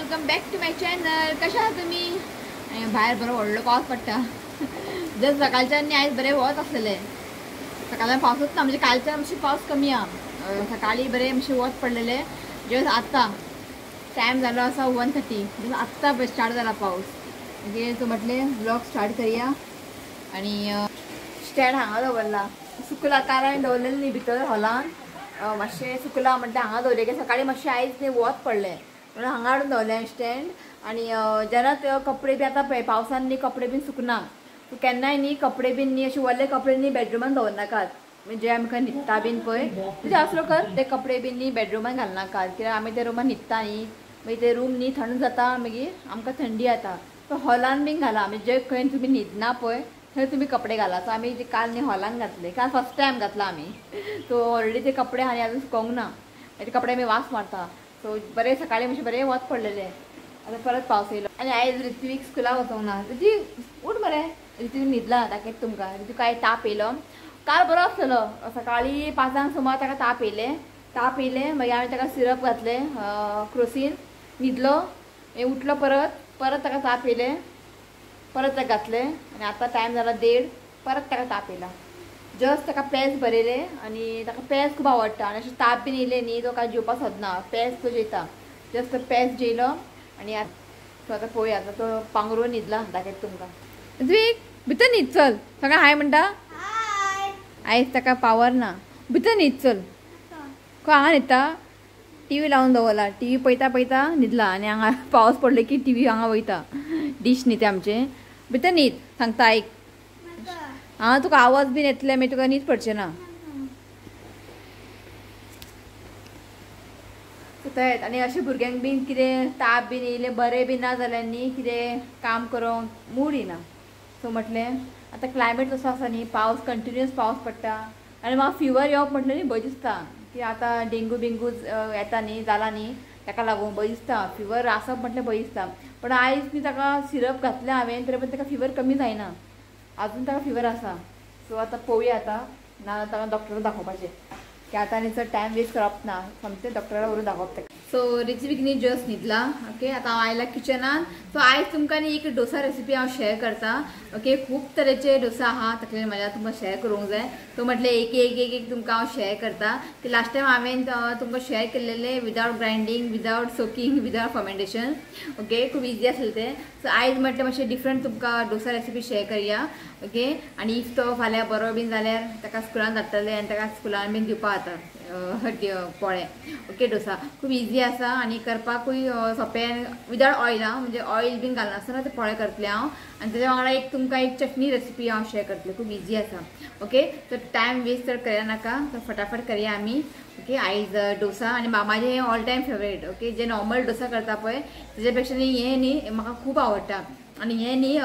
Welcome back to my channel. कशा आहात तुम्ही? भायर बरो व्हडलो पावस पडटा. जस्ट सकाळच्यान आयज बरें वत आसलेलें. सकाळच्यान पावसूच ना, म्हणजे कालच्यान मातशें पावस कमी आहा. सकाळी बरें मातशें वत पडलेलें. जस्ट आत्तां टायम जालो आसा 1:30. जस्ट आत्तां स्टार्ट जाला पावस. मागीर सो म्हटलें व्लॉग स्टार्ट करया. आनी स्टँड हांगा दवरला, सुकला कारण दवरलेलें न्ही भितर हॉलान मातशें सुकला म्हणटा हांगा दवरलें. की सकाळी मातशें आयज न्ही वत पडलें म्हणून हांगा हाडून दवरलें स्टँड. आनी जेन्ना ते कपडे बी आतां पळय पावसान न्ही कपडे बीन सुकना, केन्नाय न्ही कपडे बीन न्ही अशे वल्ले कपडे न्ही बेडरुमान दवरनाकात. म्हणजे आमकां न्हिदता बीन पळय तुजे असलो कर ते कपडे बीन न्ही बेडरुमान घालनाकात, कित्याक आमी त्या रुमान न्हिदता न्ही, मागीर ते रूम न्ही थंड जाता, मागीर आमकां थंडी जाता. सो हॉलान बीन घाला, म्हणजे जे खंय तुमी न्हिदना पळय थंय तुमी कपडे घाला. सो आमी काल न्ही हॉलान घातले, काल फर्स्ट टायम घातला आमी. सो ऑलरेडी ते कपडे आनी अजून सुकोंक ना, ते कपडे आमी वास मारता. सो बरें सकाळी मातशें बरें वत पडलेलें, आतां परत पावस येयलो. आनी आयज ऋत्वीक स्कुलाक वचोंक ना. ऋत्वीक उठ मरे, ऋत्वीक न्हिदला दाखयता तुमकां. ऋत्वीक काय ताप येयलो काल, बरो आसलेलो. सकाळी 5 सुमार ताका ताप येयले, ताप येयले मागीर आमी ताका सिरप घातलें क्रोसीन, न्हिदलो, उठलो परत परत ताका ताप येयले, परत ताका घातलें. आनी आतां टायम जाला 1:30, परत ताका ताप येयला. जस्ट ताका पेज बरयलें आनी ताका पेज खूब आवडटा. आनी अशें ताप बीन येयले न्ही तो कांय जेवपाक सोदना, पेज तो जेयता. जस्ट पेज जेयलो आनी आतां पळोवया. आतां तो पांगरून न्हिदला, दाखयता तुमकां. ऋत्वीक भितर न्हीद चल, सगळें हाय म्हणटा. आयज ताका पावर ना, भितर न्हीद चल. खंय हांगा न्हिदता, टीव्ही लावन दवरला, टीव्ही पळयता पळयता न्हिदला. आनी हांगा पावस पडलो की टीव्ही हांगा वयता, डीश न्ही ते आमचें. भितर न्हीद सांगता आयक, हांगा तुका आवाज बीन येतले मागीर तुका न्हीद पडचें ना. तेंच. आनी अशें भुरग्यांक बीन कितें ताप बीन येयलें, बरें बीन ना जाल्यार न्ही कितें काम करूंक मूड येना. सो म्हटलें आतां क्लायमेट तसो आसा न्ही, पावस कंटिन्युअस पावस पडटा आनी म्हाका फिवर येवप म्हटलें न्ही भंय दिसता की आतां डेंगू बिंगू येता न्ही, जाला न्ही, ताका लागून भंय दिसता. फिवर आसप म्हटलें भंय दिसता. पण आयज न्ही ताका सिरप घातलें हांवें, तरी पण ताका फिवर कमी जायना, अजून ताका फिवर आसा. सो आतां पळोवया, आतां ना ताका डॉक्टराक दाखोवपाचें, की आतां आनी चड टायम वेस्ट करप ना, सोमतें डॉक्टराक व्हरून दाखोवप ताका. सो ऋत्वीक न्ही जस्ट न्हिदला. ओके, आतां हांव आयला किचनान. सो आयज तुमकां न्ही एक डोसा रेसिपी हांव शेअर करता. ओके, खूब तरेचे डोसा आहा, तकलेन म्हाज्या तुमकां शेअर करूंक जाय. सो म्हटलें एक एक एक एक तुमकां हांव शेअर करता. की लास्ट टायम हांवें तुमकां शेअर केल्लेलें without grinding, without soaking, without fermentation. Okay, खूब इजी आसलें तें. सो आयज म्हटलें मातशें डिफरंट तुमकां डोसा रेसिपी शेअर करया. ओके, आनी if तो फाल्यां बरो बीन जाल्यार ताका स्कुलान धाडटलें आनी ताका स्कुलान बीन दिवपा जाता पोळे. ओके, डोसा खूब इजी आसा आनी करपाकूय सोंपें, विदाउट ऑयल. हांव म्हणजे ऑयल बीन घालनासतना ते पोळे करतलें हांव. आनी तेज्या वांगडा एक तुमकां एक चटणी रेसिपी हांव शेअर करतलें, खूब इजी आसा. ओके, तर टायम वेस्ट चड करया नाका, तर फटाफट करया आमी. ओके, आयज डोसा आनी मामाजें हें ऑल टायम फेवरेट. ओके, जे नॉर्मल डोसा करता पळय तेज्या पेक्षा न्ही हें न्ही म्हाका खूब आवडटा. आनी हें न्ही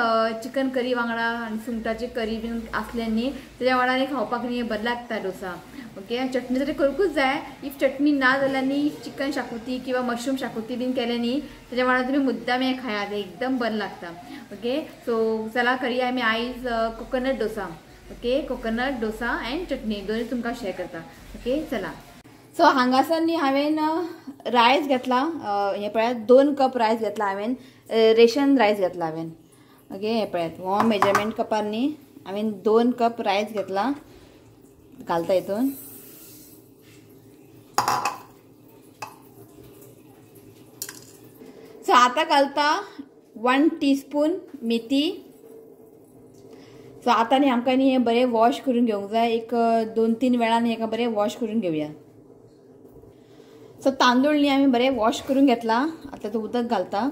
चिकन करी वांगडा आनी सुंगटाची करी बीन आसलें न्ही तेज्या वांगडा न्ही खावपाक न्ही बरें लागता डोसा. ओके, चटणी तरी करूंकूच जाय. If चटणी ना जाल्यार न्ही चिकन शाकुती किंवा मशरूम शाकुती बीन केलें न्ही तेज्या वांगडा तुमी मुद्दाम हें खायात, एकदम बरें लागता. ओके, सो चला करया आमी आयज coconut dosa. Okay, coconut dosa and चटणी दोनूय तुमकां शेअर करता. ओके, चला. सो हांगासर न्ही हांवें रायस घेतला, हें पळयात 2 कप रायस घेतला हांवें, रेशन रायस घेतला हांवें. ओके, हें पळयात हो मेजरमेंट कपार न्ही हांवें 2 कप रायस घेतला, घालता हितून. सो आतां घालता 1 टीस्पून मेथी. सो आतां न्ही आमकां न्ही हें बरें वॉश करून घेवंक जाय, एक 2-3 वेळान न्ही हेका बरें वॉश करून घेवया. सो तांदूळ न्ही आमी बरें वॉश करून घेतला, आतां तो उदक घालता.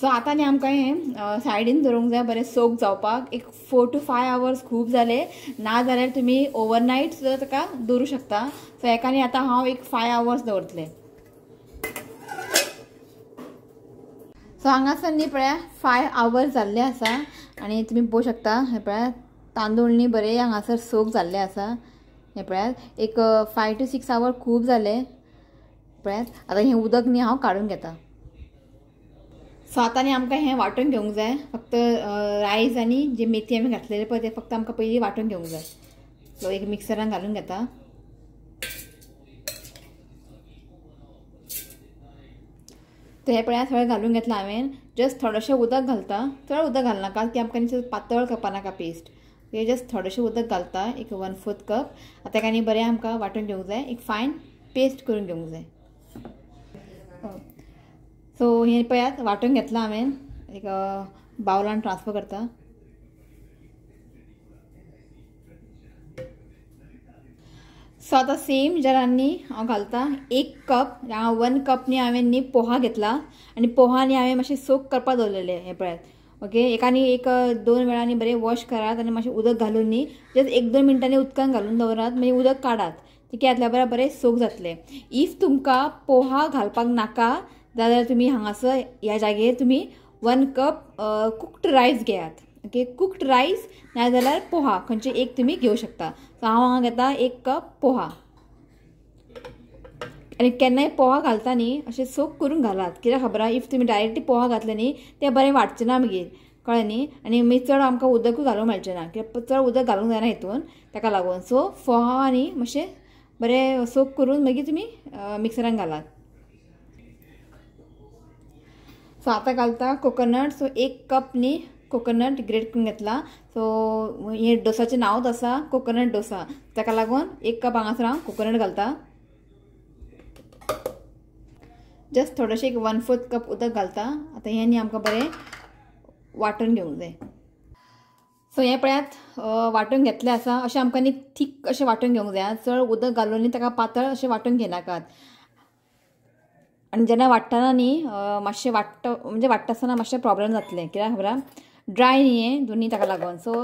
सो आतां न्ही आमकां हें सायडीन दवरूंक जाय बरें सोक जावपाक, एक 4 to 5 hours खूब जाले, ना जाल्यार तुमी ओवरनायट सुद्दां ताका दवरूं शकता. सो हेका न्ही आतां हांव एक 5 आवर्स दवरतलें. सो हांगासर न्ही पळया 5 आवर्स जाल्ले आसा आनी तुमी पळोवंक शकता हें पळया तांदूळ न्ही बरें हांगासर सोक जाल्ले आसा. हें पळयात एक 5 to 6 our खूब जाले. पळयात आतां हें उदक न्ही हांव काडून घेता. सो आतां न्ही आमकां हें वांटून घेवंक जाय, फक्त रायस आनी जे मेथी आमी घातलेले पळय ते फक्त आमकां पयलीं वांटून घेवंक जाय. सो एक मिक्सरान घालून घेता. तर हें पळयात सगळें घालून घेतलां हांवें। जस्ट थोडेशें उदक घालता, चड उदक घालनाका की आमकां पातळ करपा नाका पेस्ट। ओके, जस्ट थोडेशें उदक घालता, एक 1/4 कप। आतां ताका न्ही बरें आमकां वांटून घेवंक जाय, एक फायन पेस्ट करून घेवंक जाय। सो हें पळयात वांटून घेतलां हांवें, एक बावलान ट्रान्सफर करता। सो आतां सेम जरांनी हांव घालता 1 कप, हांव 1 कप न्ही हांवें न्ही पोहा घेतला आनी पोहा न्ही हांवें मातशें सोक करपाक दवरलेलें। हें पळयात ओके, एका न्ही एक 2 वेळांनी बरें वॉश करात आनी मातशें उदक घालून न्ही जस्ट 1-2 मिनटांनी उदकान घालून दवरात, मागीर उदक काडात, ते घातल्या बरें बरें सोक जातलें। If तुमकां पोहा घालपाक नाका जाल्यार तुमी हांगासर ह्या जागेर तुमी 1 कप कुक्ड रायस घेयात। ओके, कुक्ड रायस ना जाल्यार पोहा खंयचे एक तुमी घेवं शकता। सो हांव हांगा घेता 1 कप पोहा। आनी केन्नाय पोहा घालता न्ही अशें सोक करून घालात, कित्याक खबर आहा if तुमी डायरेक्टली पोहा घातले न्ही ते बरें वाडचें ना मागीर, कळ्ळें न्ही। आनी मागीर चड आमकां उदकूय घालूंक मेळचें ना, कित्याक चड उदक घालूंक जायना हितून, ताका लागून। सो पोहा आनी मातशें बरें सोक करून मागीर तुमी मिक्सरान घालात। सो आतां घालता कोकोनट। सो 1 कप न्ही कोकोनट ग्रेट करून घेतला। सो हे डोसाचें नांवच आसा कोकोनट डोसा, ताका लागून 1 कप हांगासर हांव कोकोनट घालता। जस्ट थोडेशें एक 1/4 कप उदक घालता। आतां हें न्ही आमकां बरें वांटून घेवंक जाय। सो हें पळयात वांटून घेतलें आसा, अशें आमकां न्ही थीक अशें वांटून घेवंक जाय, चड उदक घालून न्ही ताका पातळ अशें वांटून घेनाकात। आनी जेन्ना वांट्टना न्ही मातशें वांट्टा म्हणजे वांट्टा आसतना मातशें प्रोब्लेम जातलें, कित्याक खबर आहा ड्राय न्ही हें दोनी, ताका लागून। सो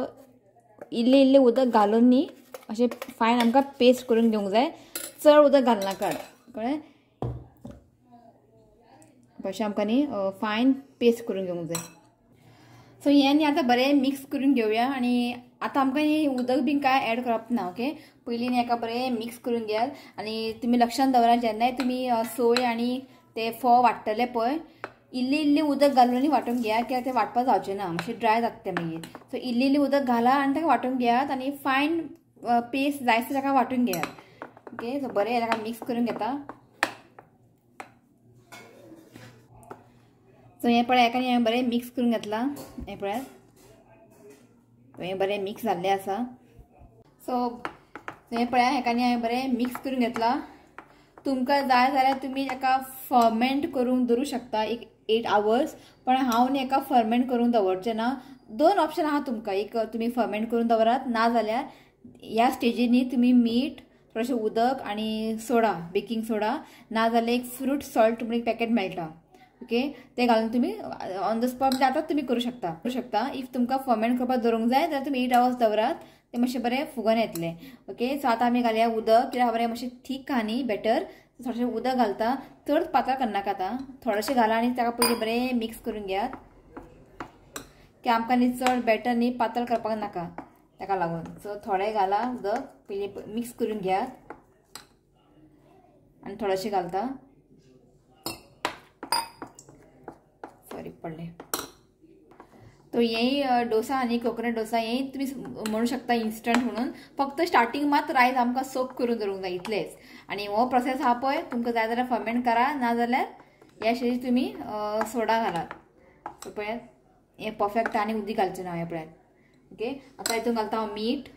इल्लें इल्लें उदक घालून न्ही अशें फायन आमकां पेस्ट करून घेवंक जाय, चड उदक घालनाकात, कळ्ळें। अशें आमकां न्ही फायन पेस्ट करून घेवंक जाय। सो हें न्ही आतां बरें मिक्स करून घेवया आनी आतां आमकां हें उदक बीन कांय एड करप ना। ओके, पयलीं न्ही हेका बरें मिक्स करून घेयात। आनी तुमी लक्षांत दवरात जेन्नाय तुमी सोय आनी ते फोव वांट्टले पळय इल्लें इल्लें उदक घालून वांटून घेयात, कित्याक तें वांटपाक जावचें ना, मातशें ड्राय जाता तें मागीर। सो इल्लें इल्लें उदक घाला आनी ताका वांटून घेयात आनी फायन पेस्ट जायसर ताका वांटून घेयात। ओके, सो बरें ताका मिक्स करून घेता। सो हें पळय हेका हांवें बरें मिक्स करून घेतलां, हें पळयात हें बरें मिक्स जाल्लें आसा। सो हें पळया हेका हांवें बरें मिक्स करून घेतलां। तुमकां जाय जाल्यार तुमी ताका फर्मेंट करूंक दवरूं शकता एक 8 आवर्स, पण हांव न्ही हेका फर्मेंट करूंक दवरचें ना। 2 ऑप्शन आहा तुमकां, एक तुमी फर्मेंट करून दवरात, ना जाल्यार ह्या स्टेजीर न्ही तुमी मीठ, थोडेशें उदक आनी सोडा, बेकिंग सोडा, ना जाल्यार एक फ्रूट सॉल्ट म्हणून एक पॅकेट मेळटा। ओके, तें घालून तुमी ऑन the spot म्हणजे आतांच तुमी करूं शकता। If तुमकां फर्मेंट करपाक दवरूंक जाय जाल्यार तुमी 8 आवर्स दवरात, तें मातशें बरें फुगोन येतलें। ओके, सो आतां आमी घालया उदक, कित्याक बरें मातशें थीक आहा न्ही बेटर, थोडेशें उदक घालता, चड पातळ करनाका आतां, थोडेशें घाला आनी ताका पयलीं बरें मिक्स करून घेयात, की आमकां न्ही चड बेटर न्ही पातळ करपाक नाका, ताका लागून। सो थोडें घाला उदक, पयलीं मिक्स करून घेयात आनी थोडेशें घालता, सॉरी पडलें। तो हेंय डोसा आनी कोकोनट डोसा हेंय तुमी म्हणू शकता इन्स्टंट म्हणून, फक्त स्टार्टींग मात रायस आमकां सोक करून दवरूंक जाय इतलेंच। आनी हो प्रोसेस आहा पळय, तुमकां जाय जाल्यार फर्मेंट करा, ना जाल्यार ह्या स्टेजीर तुमी सोडा घालात। सो पळयात हें परफेक्ट आनी उदीक घालचें ना हें पळयात। ओके, आतां हितून घालता हांव मीठ।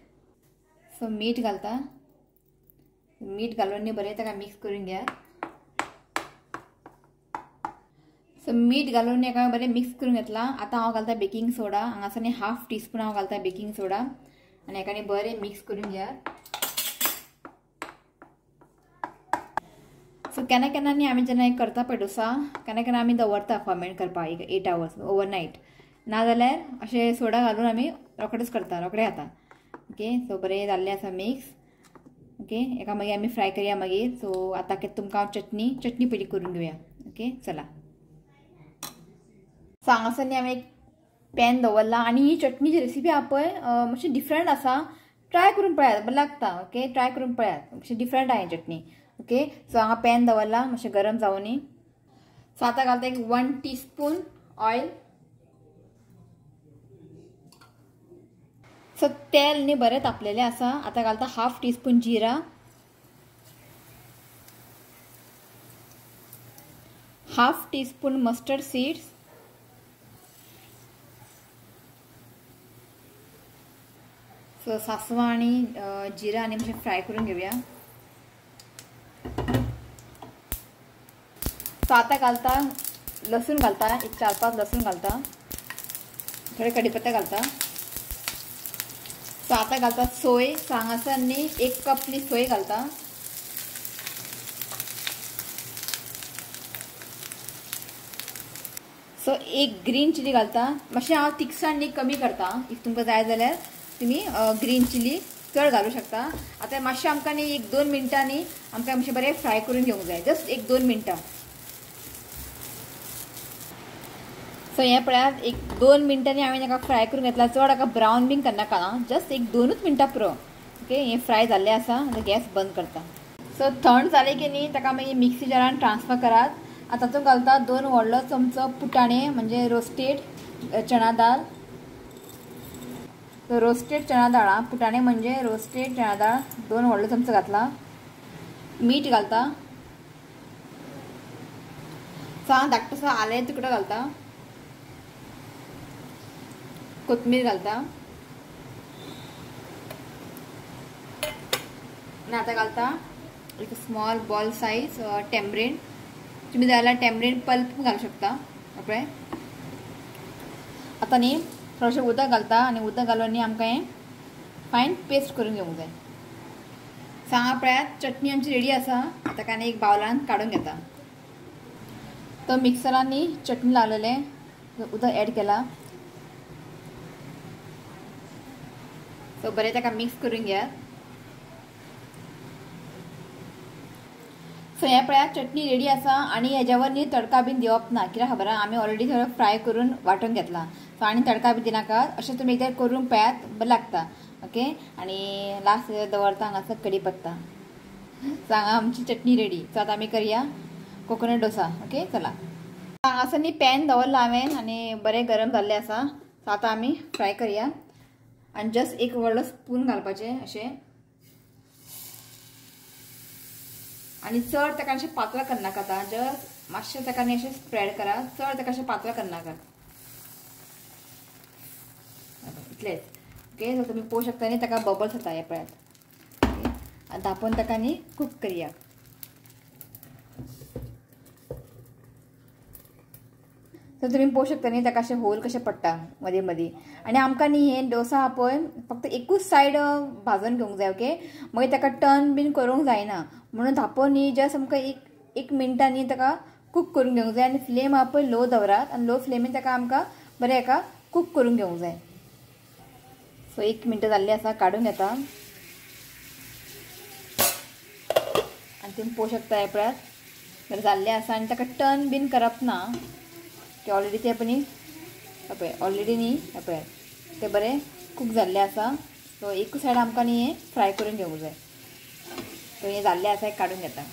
सो मीठ घालता, मीठ घालून न्ही बरें ताका मिक्स करून घेयात। सो मीठ घालून हेका बरें मिक्स करून घेतलां। आतां हांव घालता बेकिंग सोडा, हांगासर न्ही 1/2 टीस्पून हांव घालता बेकिंग सोडा आनी हेका न्ही बरें मिक्स करून घेयात। सो केन्ना केन्ना न्ही आमी जेन्ना करता पळय डोसा, केन्ना केन्ना आमी दवरता फर्मेंट करपाक एक 8 आवर्स ओवरनायट, ना जाल्यार अशें सोडा घालून आमी रोखडेच करता, रोखडे खाता। ओके, सो बरें जाल्लें आसा मिक्स। ओके, हेका मागीर आमी फ्राय करया मागीर। सो आतां तुमकां हांव चटणी पयलीं करून घेवया। ओके, चला। सो हांगासर न्ही हांवें एक पॅन दवरला आनी ही चटणीची रेसिपी आहा पळय मातशी डिफरंट आसा, ट्राय करून पळयात, बरें लागता। ओके, ट्राय करून पळयात, मातशी डिफरंट आहा ही चटणी। ओके, सो हांगा पॅन दवरला मातशें गरम जावनी। सो आतां घालता एक 1 टीस्पून ऑयल। सो तेल न्ही बरें तापलेलें आसा, आतां घालता 1/2 टीस्पून जिरा, Half teaspoon mustard seeds, so सासवां आनी जिरा आनी मातशें फ्राय करून घेवया. सो आतां घालता लसूण घालता, एक 4-5 लसूण घालता, थोडे कडीपत्ता घालता. सो आतां घालता सोय. सो हांगासर न्ही 1 कपली सोय घालता. सो 1 ग्रीन चिली घालता. मातशें हांव तिखसाण न्ही कमी करता, if तुमकां जाय जाल्यार तुमी ग्रीन चिली चड घालूं शकता. आतां मातशें आमकां न्ही 1-2 मिनटांनी आमकां मातशें बरें फ्राय करून घेवंक जाय, जस्ट 1-2 मिनटां. सो हें पळयात 1-2 मिनटांनी हांवें ताका फ्राय करून घेतला. चड हाका ब्रावन बीन करनाका, जस्ट 1-2 मिनटां पुरो. ओके, हें फ्राय जाल्लें आसा, आतां गॅस बंद करता. सो थंड जालें की न्ही ताका मागीर मिक्सी जारान ट्रान्सफर करात. आतां तातूंत घालता 2 व्हडलो चमचो पुटाणे म्हणजे रोस्टेड चणा दाल. रोस्टेड चणा दाळ, पुटाणे म्हणजे रोस्टेड चणा दाळ 2 व्हडलो चमचो घातला. मीठ घालता. सो हांव धाकटोसो आलें तुकडो घालता, कोथमीर घालता आनी आतां घालता एक स्मॉल बॉल सायज टेमरीन. तुमी जाय जाल्यार टेमरीन पल्प घालूं शकता. ओके, आतां न्ही थोडेशें उदक घालता आनी उदक घालून न्ही आमकां हें फायन पेस्ट करून घेवंक जाय. सो हांगा पळयात चटणी आमची रेडी आसा. आतां कांय एक बावलान काडून घेता. तो मिक्सरान न्ही चटणी लावलेलें उदक एड केला. सो बरें ताका मिक्स करून घेयात. सो हें पळयात चटणी रेडी आसा. आनी हेज्यावर न्ही तडका बीन दिवप ना, कित्याक खबर आहा आमी ऑलरेडी थोडो फ्राय करून वांटून घेतला. सो आनी तडका बी दिनाका, अशें तुमी एकदां करून पळयात, बरें लागता. ओके, आनी लास्ट दवरता हांगासर कडी पत्ता. सो हांगा आमची चटणी रेडी. सो आतां आमी करया कोकोनट डोसा. ओके, चला हांगासर न्ही पॅन दवरलां हांवें आनी बरें गरम जाल्लें आसा. सो आतां आमी फ्राय करया. आनी जस्ट एक व्हडलो स्पून घालपाचें अशें, आनी चड ताका अशें पातळ करनाका. आतां जस्ट मातशें ताका न्ही अशें स्प्रेड करा, चड ताका अशें पातळ करनाका, इतलेंच. ओके, सो तुमी पळोवंक शकता न्ही ताका बबल्स जाता हें पळयात. ओके, आनी धांपून ताका न्ही कूक करया. सो तुमी पळोवंक शकता न्ही ताका अशें होल कशें पडटा मदीं मदीं. आनी आमकां न्ही हें डोसा आहा पळय फक्त एकूच सायड भाजून घेवंक जाय. ओके, मागीर ताका टर्न बीन करूंक जायना, म्हणून धांपून न्ही जस्ट आमकां एक मिनटां न्ही ताका कूक करून घेवंक जाय. आनी फ्लेम आहा पळय लो दवरात आनी लो फ्लेमीन ताका आमकां बरें हेका कूक करून घेवंक जाय. सो 1 मिनटां जाल्लीं आसा, काडून घेता. आनी तुमी पळोवंक शकता हें पळयात बरें जाल्लें आसा. आनी ताका टर्न बीन करप ना, की ऑलरेडी ते पळय पळय ऑलरेडी न्ही पळय ते बरें कूक जाल्लें आसा. सो एकूच सायड आमकां न्ही हें फ्राय करून घेवंक जाय. सो हें जाल्लें आसा, हें काडून घेता.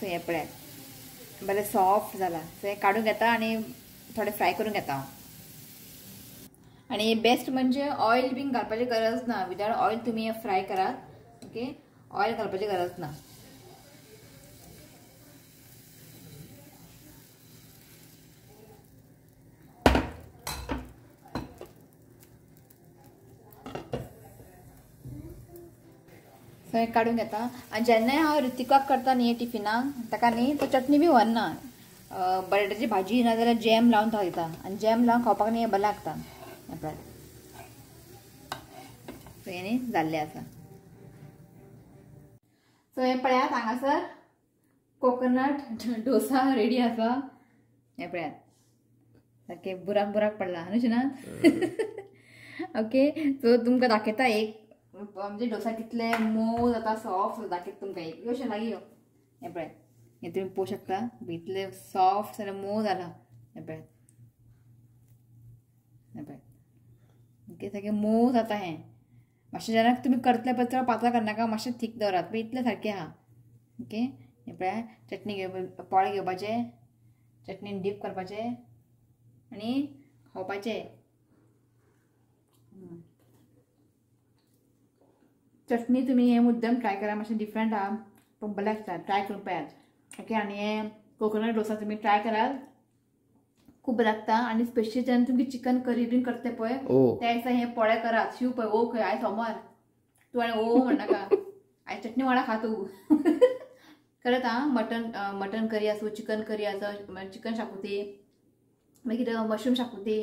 सो हें पळयात बरें सॉफ्ट जालां. सो हें काडून घेता आनी थोडें फ्राय करून घेता हांव. आनी बेस्ट म्हणजे ऑयल बीन घालपाची गरज ना, विदाउट ऑयल तुमी हें फ्राय करात. ओके, ऑयल घालपाची गरज ना. सो हें काडून घेता. आनी जेन्नाय हांव ऋतिकाक करता न्ही टिफिनाक, ताका न्ही तो चटणी बी व्हरना, बटाट्याची भाजी ना जाल्यार जॅम लावन तो दिता. आनी जॅम लावन खावपाक न्ही बरें लागता. हें पळयात, सो हें न्ही जाल्लें आसा. सो हें पळयात हांगासर कोकोनट डोसा रेडी आसा. हें पळयात सारकें बुराक बुराक पडला न्हू शिनात. ओके, सो तुमकां दाखयता एक म्हणजे डोसा कितले मोव जाता, सॉफ्ट जाता, दाखयता तुमकां एक. यो लागीं यो. हें पळयात, हें तुमी पळोवंक शकता इतले सॉफ्ट जाल्यार मोव जाला. हें पळयात, हें पळयात. ओके, सारकें मोव जाता हें. मातशें जेन्ना तुमी करतले पळय चड पातळ करनाका, मातशें थीक दवरात, पण इतलें सारकें आहा. ओके, हें पळयात चटणी घेवपा, पोळे घेवपाचे, चटणीन डीप करपाचे आनी खावपाचे. चटणी तुमी हे मुद्दम ट्राय करा, मातशें डिफरंट आहा पूण बरें लागता, ट्राय करून पळयात. ओके, आनी हें कोकोनट डोसा तुम्ही ट्राय कराल, खूब बरें लागता. आनी स्पेशली जेन्ना तुमी चिकन करी बीन करते पळय त्या दिसा हे पोळे करात. शिव पळय ओ खंय आयज सोमार तूं आनी ओ म्हणनाका, आयज चटणी वांगडा खा तूं. खरेंच आं, मटन करी आसूं, चिकन करी आसूं, चिकन शाकुती, मागीर मशरूम शाकुती,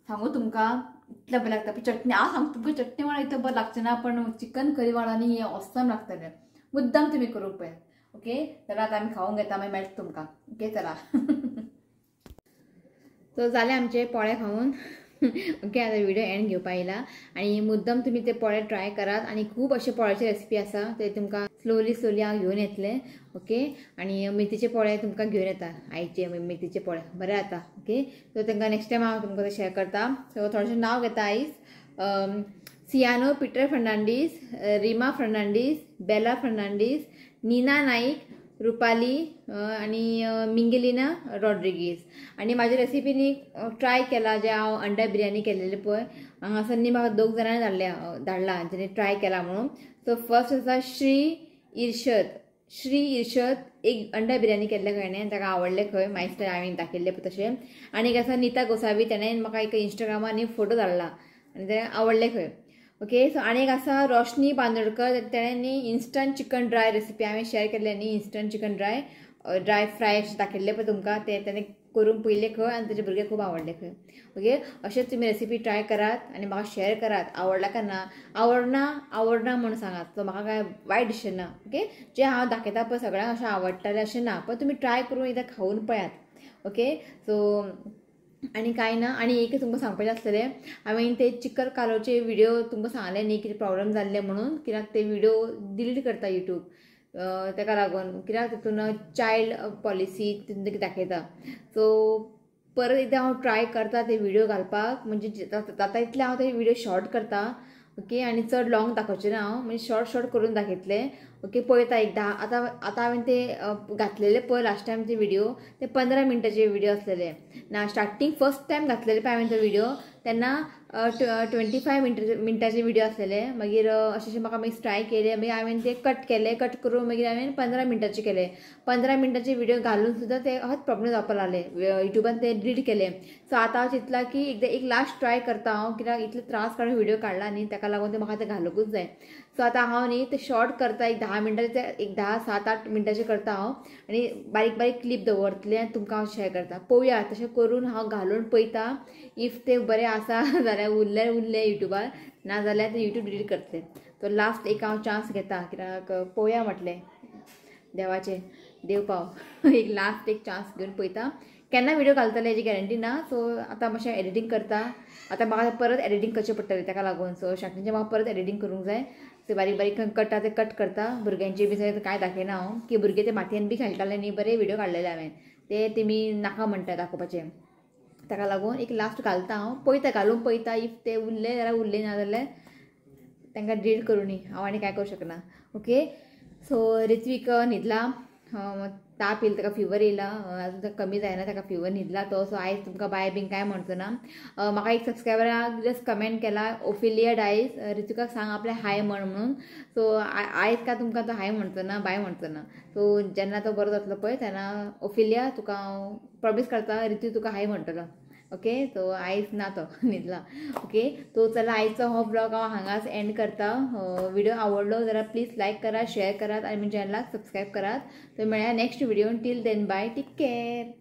सांगू तुमकां इतलें बरें लागता. चटणी हांव सांगता तुमकां चटणी वांगडा इतलें बरें लागचें ना, पण चिकन करी वांगडा न्ही हें ऑसम लागतलें. मुद्दाम तुमी करूंक पळय. ओके चला आतां आमी खावंक घेता, मागीर मेळटा तुमकां. ओके चला. सो जालें आमचे पोळे खावन. ओके आतां व्हिडिओ एंड घेवपा येयला. आनी मुद्दम तुमी ते पोळे ट्राय करात. आनी खूब अशे पोळ्याचे रेसिपी आसा ते तुमकां स्लोली स्लोली हांव घेवन येतलें. ओके आनी मेथीचे पोळे तुमकां घेवन येता, आयचे मेथीचे पोळे बरें जाता. ओके सो तांकां नेक्स्ट टायम हांव तुमकां ते शेअर करता. सो थोडेशें नांव घेता आयज. सियानो पिटर फर्नांडीस, रिमा फर्नांडीस, बेला फर्नांडीस, नीना नाईक, रुपाली आनी मिंगेलिना रॉड्रिगीज. आनी म्हाज्या रेसिपीनी ट्राय केला जे हांव अंडा बिरयानी केलेले पळय हांगासर न्ही म्हाका 2 जाणांनी धाडला जेणे ट्राय केला म्हणून. सो फर्स्ट आसा श्री इर्शद एक अंडा बिरयानी केल्ले खंय ताका आवडले खंय मायस्टर हांवें दाखयल्ले पळय तशें. आनी एक आसा नीता गोसावी, तेणें म्हाका एक इंस्टाग्रामार न्ही फोटो धाडला आनी तें आवडले खंय. ओके सो आनी एक आसा रोशनी बांदोडकर, तेणें न्ही इन्स्टंट चिकन ड्राय रेसिपी हांवें शेअर केल्ले न्ही, इन्स्टंट चिकन ड्राय फ्राय अशें दाखयल्लें पळय तुमकां, तें तेणें करून पयलें खंय आनी तेजे भुरगे खूब आवडले खंय. ओके अशेंच तुमी रेसिपी ट्राय करात आनी म्हाका शेअर करात, आवडला काय ना, आवडना म्हणून सांगात, सो म्हाका काय वायट दिसचें ना. ओके जें हांव दाखयता पळय सगळ्यांक अशें आवडटलें अशें ना, पण तुमी ट्राय करून एकदां खावन पळयात. ओके सो आनी कांय ना. आनी एक तुमकां सांगपाचें आसलेलें, हांवें ते चिकन कालोचे व्हिडिओ तुमकां सांगलें न्ही कितें प्रॉब्लम जाल्ले म्हणून, कित्याक ते व्हिडिओ डिलीट करता यूट्यूब ताका लागून, कित्याक तितून चायल्ड पॉलिसी तितून दाखयता. सो परत एकदां हांव ट्राय करता ते व्हिडिओ घालपाक, म्हणजे जाता इतलें हांव ते व्हिडिओ शॉर्ट करता. ओके आनी चड लॉंग दाखोवचें ना हांव, म्हणजे शॉर्ट शॉर्ट करून दाखयतलें. ओके पळयता एकदां. आतां आतां हांवें ते घातलेले पळय लास्ट टायम ते व्हिडिओ, ते 15 मिनटाचे व्हिडिओ आसलेले ना, स्टार्टींग फर्स्ट टायम घातलेले पळय हांवें तो व्हिडिओ तेन्ना 25 मिनटाचे व्हिडिओ आसलेले. मागीर अशें अशें म्हाका मागीर ट्राय केले, मागीर हांवें ते कट केले, कट करून मागीर हांवें 15 मिनटाचे केले. 15 मिनटाचे व्हिडिओ घालून सुद्दां ते अहेच प्रॉब्लम जावपाक लागले, युट्यूबान ते डिलीट केले. सो आतां हांव चिंतलां की एकदां एक लास्ट ट्राय करता हांव, कित्याक इतले त्रास काडून व्हिडिओ काडला न्ही ताका लागून ते म्हाका ते घालूंकूच जाय. सो आतां हांव न्ही ते शॉर्ट करता, एक 10 मिनटाचे, एक 10, 7, 8 मिनटाचे करता हांव आनी बारीक बारीक क्लिप दवरतलें आनी तुमकां हांव शेअर करता. पळोवया तशें करून हांव घालून पळयता, if ते बरें आसा जाल्यार उरले उरले युट्यूबार, ना जाल्यार ते युट्यूब डिलीट करतले. तो लास्ट एक हांव चान्स घेता, कित्याक पळोवया म्हटलें देवाचें देव पाव, एक लास्ट एक चान्स घेवन पळयता. केन्ना व्हिडिओ घालतले हेजी गॅरंटी ना. सो आतां मातशें एडिटींग करता, आतां म्हाका परत एडिटींग करचें पडटलें ताका लागून. सो शांतीचें म्हाका परत एडिटींग करूंक जाय. सो बारीक बारीक कटा ते कट करता, भुरग्यांचे बी सगळें कांय दाखयना हांव, की भुरगे ते मातयेन बी खेळटाले न्ही, बरे व्हिडिओ काडलेले हांवें, ते तेमी नाका म्हणटा दाखोवपाचें, ताका लागून एक लास्ट घालता हांव, पळयता घालून पळयता, if ते उरले जाल्यार उरले, ना जाल्यार तांकां डिलीट करूं न्ही, हांव आनी कांय करूं शकना. ओके सो ऋत्विक न्हिदला, ताप येयला ताका, फिवर येयला, अजून ताका कमी जायना, ताका फिवर न्हिदला तो. सो आयज तुमकां बाय बीन कांय म्हणचो ना. म्हाका एक सबस्क्रायबराक जस्ट कमेंट केला, ओफिलिया डायस, ऋत्विकाक सांग आपलें हाय म्हण म्हणून. सो आयज काय तुमकां तो हाय म्हणचो ना, बाय म्हणचो ना. सो जेन्ना तो बरो जातलो पळय तेन्ना ओफिलिया तुका हांव प्रॉमीस करता, ऋत्विक तुका हाय म्हणटलो. ओके सो आयज ना तो न्हिदला. ओके तो चला आयचो हो ब्लॉग हांव हांगाच एंड करता. व्हिडिओ आवडलो जाल्यार प्लीज लायक करात, शेअर करात आनी म्हज्या चॅनलाक सबस्क्रायब करात. तर मेळया next video, till then bye, take care.